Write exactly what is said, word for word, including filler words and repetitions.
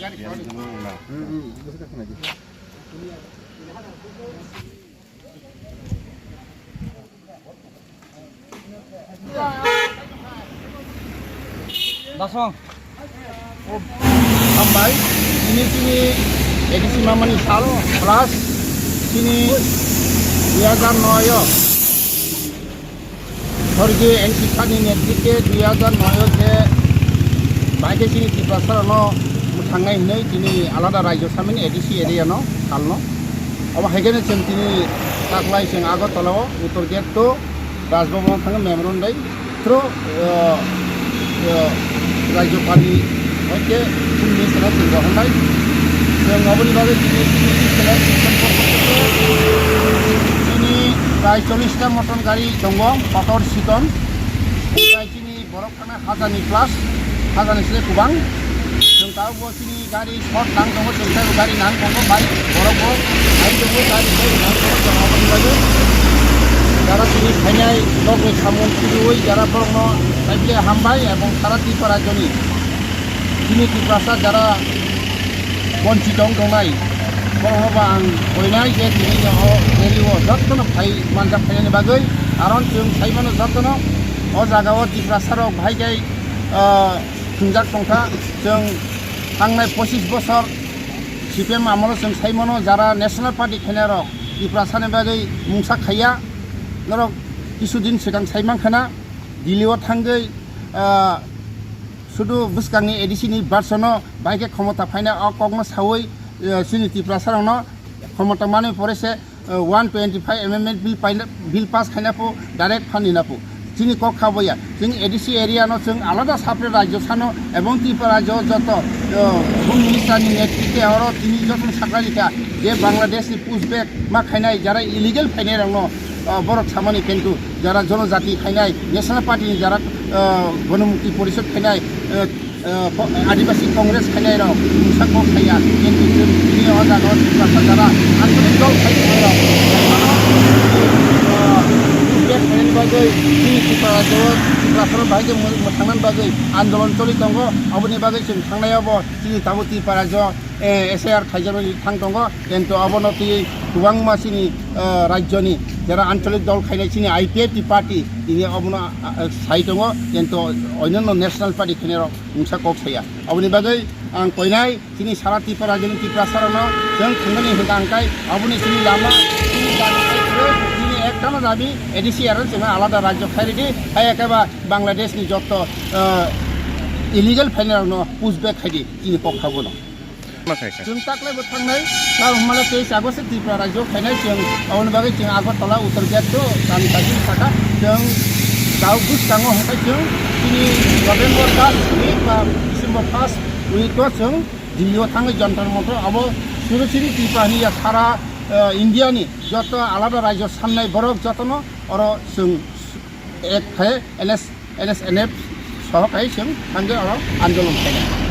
Dasong. O hambai, ini sini edisi mamani salo, plus sini dua hajar noi o. Sorgi N P Sani netrite dua hajar noi o je baike sini Tiprasa no muthangnai hinoi tini alada rajyo samani edisi area no salno. Obo haikhe chwng tini taklai chwng Agartala o Uttor Gate to Raj Bhavan thangwi memorandum dai through, uh, uh, Rajyapalni hoite Chief Minister no chwng rohornai. Chwng oboni bagwi tini Chief Minister no chini prai chollish ta motor gari tongo, kotor sikon. Chini borok thangna hajarni plus, hajarni se kubang. Chwng tabukbo chini gari short nang tongo, chwng tei gari nang tongo, bai borok bo hai tongo, gari bai nang tongo, chwng aboni bagwi jara chini phainai nokni samung kibiwi jara borokno saikle hambai ebong sara Tripura rajyoni chini Tiprasa jara bonchit wng tongnai, borokno bo ang koinai je tini o rally o jotono phai manjak phainani bagwi, karon chwng sai mano jotono o jaga o Tiprasa rok bahai khe, ah, thwngjak tongkha. Chwng thangnai pochis bosor C P M amolo chwng sai mano jara National Party khainai rok Tiprasa ni bagwi mungsa khaiya, norok kisu din swkang sai mankha na Delhi o thangwi, ah, sudu bwskangni A D C ni version no bahai khe khomota phaina o kokno sawi, ah, chini Tiprasa rokno khomota manwi pore se, ah, one twenty five amendment bill paina, bill pass khaina pho direct phan nina pho. Chini kok kha boya. Chwng A D C area no chwng alada separate rajyo sano ebong Tripura rajyo joto, ah, Home Minister ni netrite oro tini joto sakha rikha je Bangladesh ni push back ma khainai jara illegal phainai rokno, ah, borok samani kintu jara jonojati khainai, National Party ni jara, ah, Ganamukti Porishad khainai, ah, ah, ko-, Adibasi Congress khainai rok mungsa kok saya, kintu chwng tini o jaga o Tiprasa jara anchalik dol khai rok ah, push back khainani bagwi chini Tiprasa o Tiprasa rok bahai khe mwthangna bagwi andolon choli tongo. Aboni bagwi chwng thangnai obo chini tabuk Tripura rajyo, eh, S I R khaijaknai thang tongo, kintu abono twi kwbangma chini, eh, rajyoni jera anchalik dol khainai chini I P F T party tini abono, ah, ah, sai tongo, kintu onyanno national party khainai rok mungsa kok saya. Aboni bagwi ang koinai chini sara Tripura rajyoni Tiprasa rokno chwng thangmani hinka ang kai aboni chini lama chini dabi chini ektano dabi A D C area chwngno alada rajyo khairidi, hai ekeba Bangladesh ni jotto, ah, illegal phainai rokno push back khaidi chini kok khabono. Ma khai kha. Chwng taklai bo thangnai, sal hwnmale teis August Tripura rajyo khainai chwng, aboni bagwi chwng Agartala Uttor Gate to Kani Kaching sakha, chwng dauk bwskango hwnkhe chwng chini November first week ba December first week o chwng Delhi o thangwi Jantar Mantar abo Surasiri Tripura hwnwi ya sara, eh, India ni joto alada rajyo sannai borok jotono oro chwng ek khai N S, N S N F soho khai chwng thangwi oro andolon khainai.